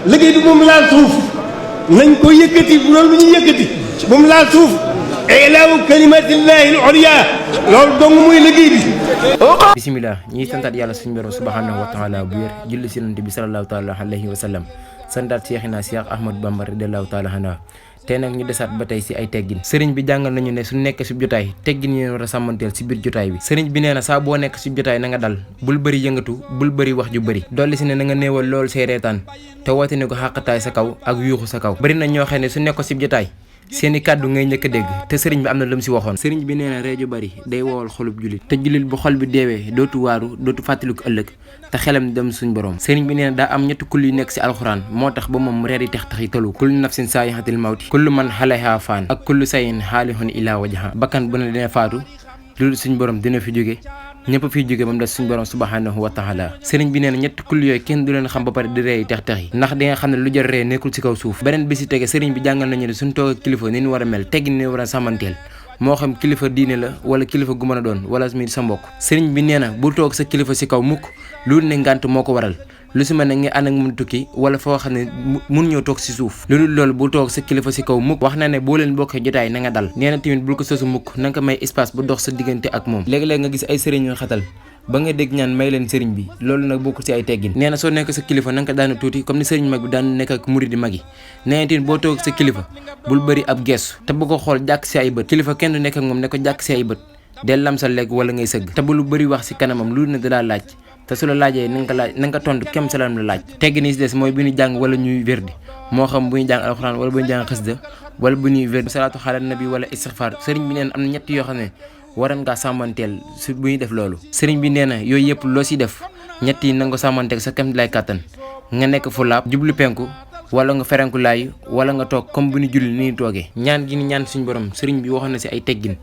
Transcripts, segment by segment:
liggéey bi moom laal suuf nañ ko yëkkati bu loolu ñu yëkkati moom laal suuf ilaahu kalimatillahi al-ulya loolu dong muy liggéey bi. bisimilah ñiy santaat yàlla suñu borom subhanahu wa taala bu wér julli si yonent bi sallallahu taala alayhi wa sallam santaat Seexina Seex Ahmadu Bamba radiyallahu taala anhu tey nag ñu desaat ba tey si ay teggin sëriñ bi jàngal nañu ne su nekk si jotaay teggin yi war a sàmmanteel si biir jotaay bi sëriñ bi nee na saa boo nekk si jotaay na nga dal bul bëri yëngatu bul bëri wax ju bëri dolli si ne na nga néewal loolu say reetaan te woote ne ko xàqataay sa kaw ak yuuxu sa kaw bëri na ñoo xam ne su nekk si jotaay seeni kàddu ngay njëkk a dégg te sëriñ bi am na lu mu si waxoon sëriñ bi nee na ree ju bari day wowal xolub julit te julit bu xol bi deewee dootu waaru dootu fàttaliku ëllëg te xelam dem suñ borom sëriñ bi nee na daa am ñetti kull yu nekk si alxuraan moo tax ba moom reer yi tax yi talu kullu nafsin saayihatil mawti kullu man xalayha faan ak kullu sayin xaalihun ilaa wajaha bakkan bu ne dina faatu loolu suñ borom dina fi jóge ñëpp fiy jóge moom des suñ borom subhanahu wa taala sëriñ bi nee na ñetti kull yooyu kenn du leen xam ba pare di ree yi tex yi ndax di nga xam ne lu jar ree nekkul si kaw suuf beneen bi si tege sëriñ bi jàngal nañu ne suñ toog ak kilifa ni ñu war a mel teggi ni war a sàmmanteel moo xam kilifa diine la wala kilifa gu mën a doon wala mi sa mbokk sëriñ bi nee na bu toog sa kilifa si kaw mukk loolu ne ngànt moo ko waral lu si mel ne nga ànd ak mun tukki wala foo xam ne mun ñoo toog si suuf loolu bu toog sa kilifa si kaw mukk wax na ne boo leen bokkee jotaay na nga dal nee na tamit bul ko sosu mukk na nga ko may espace bu dox sa diggante ak moom léeg-léeg nga gis ay sëriñ yu xatal ba nga dégg ñaan may leen sëriñ bi loolu nag bokkul ci ay teggin nee na soo nekk sa kilifa na nga ko daana tuuti comme ni sëriñ mag bi daan nekk ak murid mag yi nee na tamit boo toog sa kilifa bul bëri ab geesu te bu ko xool jàkk si ay bët kilifa kenn du nekk ak moom ne ko jàkk si ay bët del lam sa lekk wala ngay sëgg te bu lu bëri wax si kanamam lu ne dalaa laaj te su la laajee na nga tontu kem salaam la laaj teggin yi si des mooy bu ñuy jàng wala ñuy verdi moo xam bu ñuy jàng alxuraan wala bu ñuy jàng xasida wala bu ñuy verdi salaatu xala nabi wala istixfaar sëriñ bi neen am na ñett yoo xam ne waran ngaa sàmmanteel su bu ñuy def loolu sëriñ bi nee na yooyu yëpp loo si def ñett yi na nga ko sàmmanteel sa kem lay kàttan nga nekk fu laab jublu penku wala nga ferenku laayu wala nga toog comme bu ñu julli ni ñu toogee ñaan gi ni ñaan suñu borom sëriñ bi wax na si ay teggin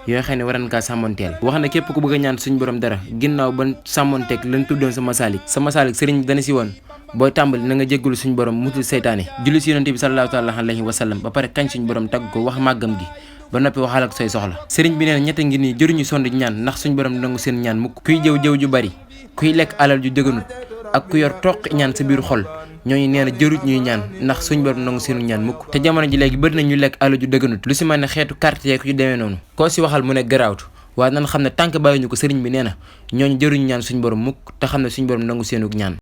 yoo xam ne waran ngaa sàmmanteel wax na képp ku bëgg a ñaan suñu borom dara ginnaaw ba sàmmanteeg lañ tuddoon sa masaalik sëriñ bi dana si woon booy tàmbali na nga jéggalu suñu borom mutul seytaane julli si yonent bi sallallahu taala alayhi wa sallam ba pare kañ suñu borom tagg ko wax màggam gi ba noppi waxal ak say soxla sëriñ bi nee na ñette ngi nii jëruñu sond ñaan ndax suñu borom nangu seen ñaan mukk kuy jëw ju bari kuy lekk alal ju dëgganut ak ku yor toq ñaan sa biir xol ñooñu nee na jëruj ñuy ñaan ndax suñu borom nangu seenu ñaan mukk te jamono ji léegi bëri na ñu lekk alal ju dëgganut lu si mel ne xeetu carte yeeg yu demee noonu koo si waxal mu ne garaawtu waaye nan xam ne tànk bàyyi ñu ko sëriñ bi nee na ñooñu jëruñu ñaan suñu borom mukk te xam ne suñu borom nangu seenu ñaan